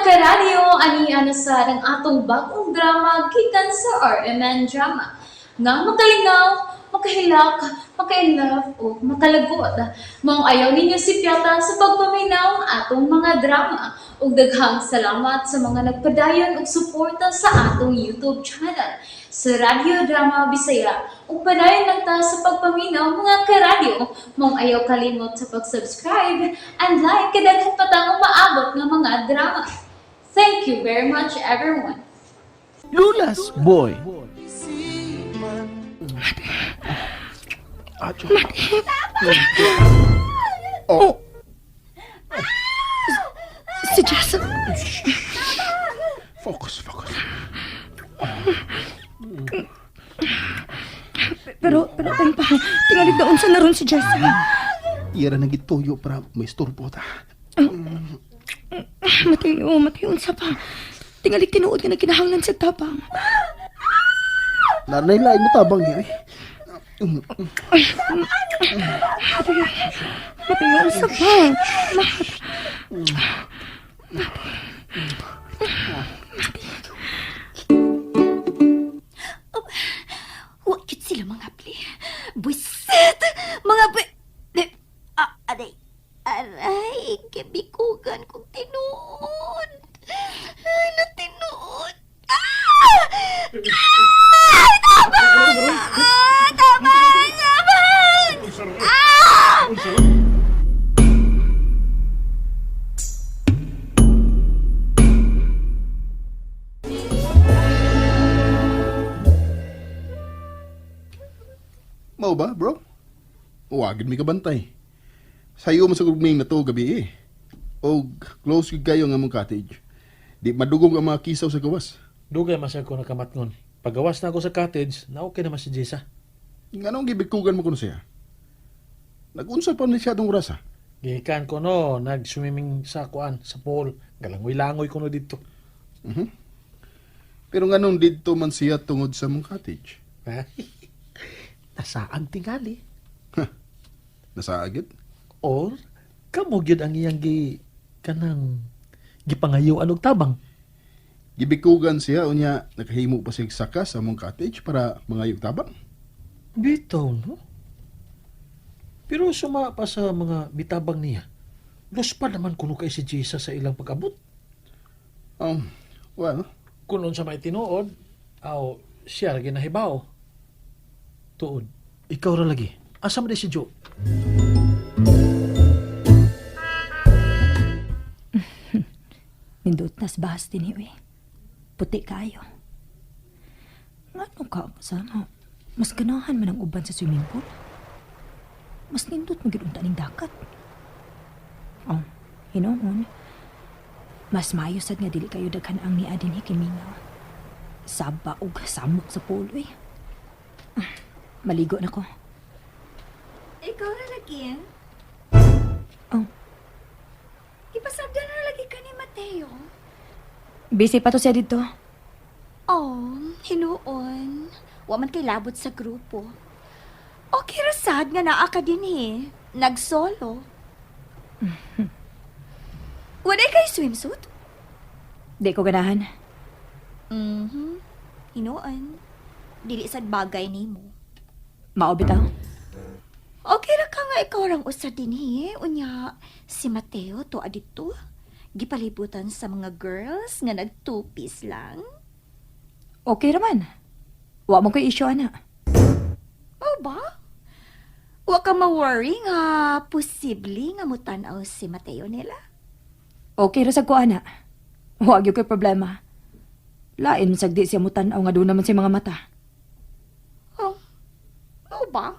Karadyo, ani na sa ang atong bagong drama gikan sa RMN Drama. Nga makalingaw, makahilak, maka-inlove o makalagot. Maong ayaw ninyo sipyata sa pagpaminaw ang atong mga drama. Ug daghang salamat sa mga nagpadayon og suporta sa atong YouTube channel sa Radyo Drama Bisaya. Ug padayon lang ta sa pagpaminaw, mga karadyo. Maong ayaw kalimot sa pag-subscribe and like kay daghan pa tang umaabot nga mga drama. Thank you very much, everyone. Lula's Boy. Oh, Si Jess. Focus, focus. Pero, tayo pa. Tingalig na unsa na ron si Jess. Ira na gituyo para may istorbo ta. Mateo, Mateo, unsa pa. Tingalig tinuod nga nagkinahanglan sa tabang. Nanay lain mo tabang niya eh. Mateo, Mateo, unsa pa. Wa cute sila mga pli. Buisit! Mga bu... Eh, ah, aray. Aray, kibikugan kong tinuod. Ay, na tinuod. Ah! Ah! Tabang! Ah, tabang! Tabang! Ah! Mao ba, bro? Wagid mi kabantay. Sayo mo sa gugming na to gabi eh. Og close gyud kayo nga mong cottage. Di madugong ang mga kisaw sa gawas. Dugay man sad ko nakamatngon. Pagawas na ako sa cottage, na okay naman si Jessa. Nganong gibikugan mo kuno siya? Nagunsa pa ni siya atong oras ah. Gikan ko no, nag-swimming sa kuan, sa pool. Galangoy-langoy ko no dito. Pero nganong didto man siya tungod sa mong cottage? Ha? Nasaan tingali? Nasaagit? Or, kamo gyud ang iyang gi, kanang gipangayoan og tabang. Gibikugan siya unya nakahimo pa siya saka sa mong cottage para mangayog tabang. Bitaw, no? Pero suma pa sa mga bitabang niya, los pa naman kuno kay si Jessa sa ilang pag-abot. Well, Kung unsa may tinuod, aw siya ra ginahibaw. Tuod, ikaw ra lagi. Asa man di si Joe? Nindot nas bahas din eh. Puti kayo. Ngano ka sama? Mas ganahan man ang uban sa swimming pool. Mas nindot mo gid unta ning dagat. Oh, hinuon. Mas maayo sad nga dili kayo daghan ang niya dinhi kay mingaw. Saba og samok sa pool eh. Ah, maligo na ko. Ikaw na lagi, eh? Oh. Ipasabdan na lagi ka ni Mateo. Busy pa to siya dito. Oh, hinuon. Wa man kay labot sa grupo. Okay ra sad nga naa ka din eh. Nagsolo. Wala kay swimsuit? Di ko ganahan. Mhm. Hinuon. Dili sad bagay nimo. Mao bitaw. Okay ra ka nga ikaw rang usa dinhi. Unya si Mateo to adito. Gipalibutan sa mga girls nga nagtupis lang. Okay ra man. Wa mo koy issue ana. Mao ba? Wa ka ma-worry nga posible nga mutan-aw si Mateo nila. Okay ra sad ko ana. Wa gyud koy problema. Lain man sagdi siya mutan-aw nga doon naman sa mga mata. Oh, mao ba?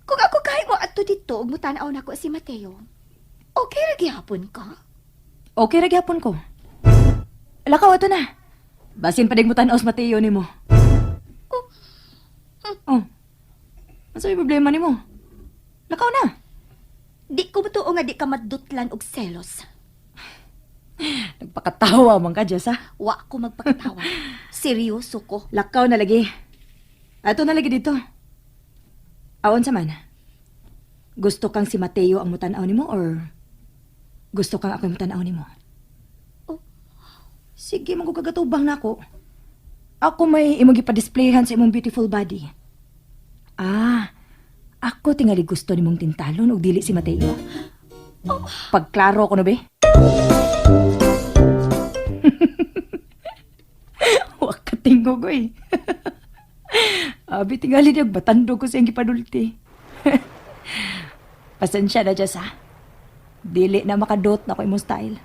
Kung ako kahit mo adto dito ug mutan-aw nako si Mateo, okay ra gihapon ka? Okay ra gyapon ko. Lakaw ato na. Basin pa dig mutan-aw sa Mateo nimo. Oh. Oh. Ano may problema nimo? Lakaw na. Di ko matuo nga di ka madutlan og selos. Nagpakatawa man ka, Jess, ha? Wa ko magpakatawa. Seryoso ko. Lakaw na lagi. Ato na lagi dito. Aon sa man. Gusto kang si Mateo ang mutanaw nimo or gusto kang ako yung mutanaw nimo? Oh, Sige, man ko kagatubang nako. Ako may imong gipadisplayhan sa imong beautiful body. Ah, ako tingali gusto nimong tintalon og dili si Mateo. Pagklaro ko no be. Wa ka tingog oy. Abi tingali niyag batando ko sa iyang gipadulti. Pasensya na Jess ha. Dili na makadot na ko imong style.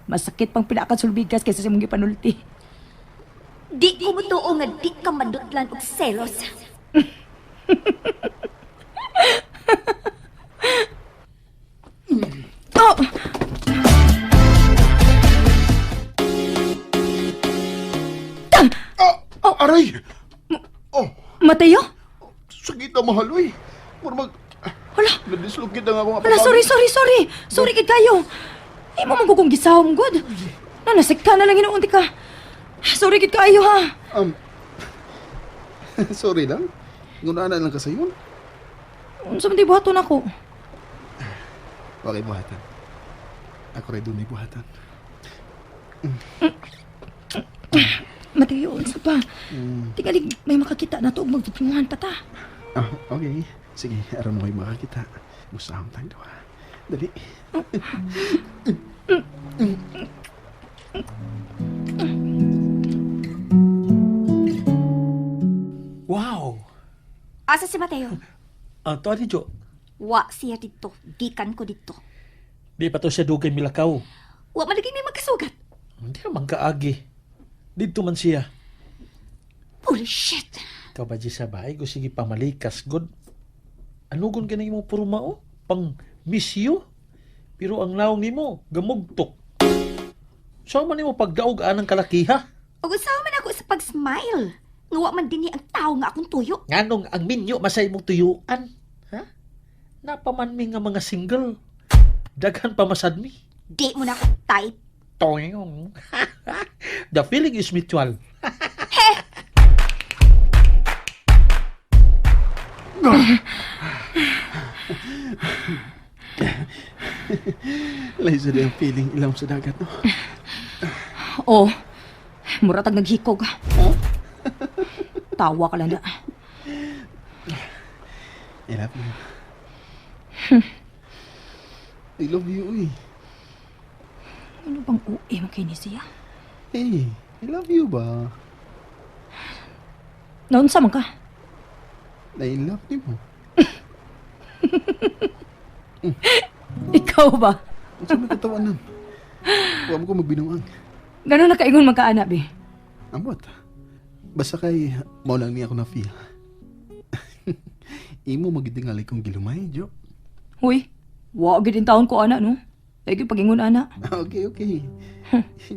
Masakit pang pinakasulbigas kaysa sa imong gipanulti. Di ko mutuo nga di ka madutlan og selos. Oh! Ah! Oh, aray! Oh, Mateo? sakit na mahal, uy. Mura mag... Hala. Nadislog kita nga akong Hala, sorry, sorry, sorry. Sorry kid kayo. Imo man ko kong gisahom, good. Nanasik ka na lang inuunti ka. Sorry kid kayo, ha. Sorry lang. Ngunana lang ka sa yun. Unsa man di buhaton ako? Wakay buhatan. Ako rin doon ay buhatan. Mateo, unsa pa? Tingali may makakita na to og magtutunguhan pa ta. Ah, okay. Sige, aron mo kayo makakita. Musaham tayong duha. Dali. Wow! Asa si Mateo? Ah, to ani Jo. Wa siya dito. Gikan ko dito. Di pa to siya dugay milakaw. Wa man lagi may magkasugat. Hindi naman kaagi. Dito man siya. Holy shit. Ikaw ba, Jessa ba? Ay, sige pamalikas, good. Ano gun ka na imong puro mao? Pang miss you? Pero ang lawng nimo, gamugtok. Saan man nimo pagdaog anang kalakiha? Ug usaha man ako sa pag-smile. Nga wa man dinhi ang tao nga akong tuyo. Nganong ang minyo masay mong tuyuan? Ha? Napaman mi nga mga single. Daghan pa masad mi. Di mo na ako type. Toyong. The feeling is mutual. Lahi sa ang feeling ilam sa dagat, no? Oh, mura tag naghikog. Tawa ka lang na. I love you. I love you, uy. Ano bang uwi mo kay ni siya? Hey, I love you ba? Naunsa man ka? I love ni mo. Ikaw ba? Ang sa may katawanan. Huwag mo ko magbinuang. Ganun na kaingon magkaana, be. Ambot. Basta kay mao lang niya ako na feel. Imo magidingali kong gilumay, Jo. Huy, wa gid in taon ko ana no. Ay gyud pagingon ana. Okay, okay.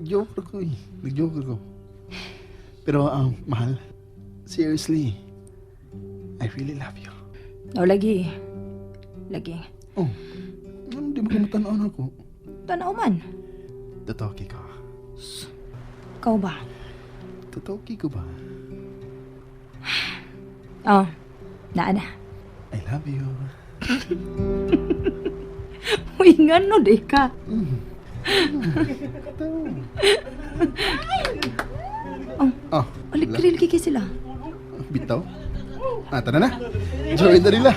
Joke ko eh. Nag-joke ko. Pero, mahal, seriously, I really love you. O lagi. Lagi. Oh, ano di mo kamatanaon ako? Tanaw man. Totoo ko. Ikaw ba? Totoo ko ba? Oh, naa na. I love you. Uy, ngano di ka? Oh, Aligri lagi kay sila. bitaw. Ah, tara na. Join na nila.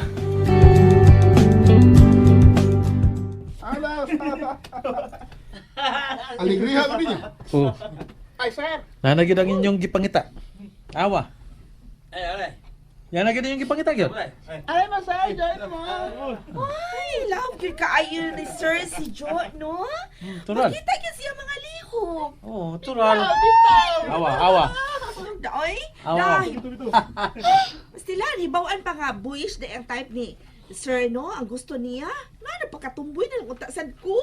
Alegria ko ninyo. Oh. Ay, sir. Nanagid ang inyong gipangita. Awa. Ay, alay. Yan na gid inyong gipangita gyud. Alay, masay, join mo. Ay, love gyud kaayo ni Sir si Jo, no? Tural. Makita gyud siya mga lihok. Oh, tural. Awa, awa. Daoy, Awa. dahil. Sila, hibawan pa nga, boyish na ang type ni Sir, no? Ang gusto niya. Nga, napakatumboy na lang utasan ko.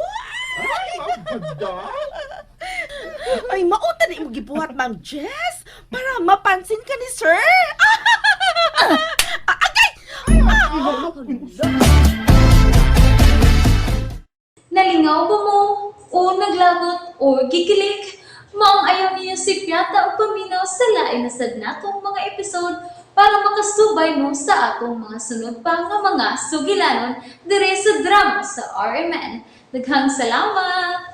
Ay, mauta na imong gibuhat, Ma'am Jess, para mapansin ka ni Sir. Ah, agay! Nalingaw ba mo? O naglagot o gikilig? Maong ayaw niyo si Piata o paminaw sa lain na sad natong mga episode para makasubay mo sa atong mga sunod pa nga mga sugilanon dire sa drama sa RMN. Daghang salamat!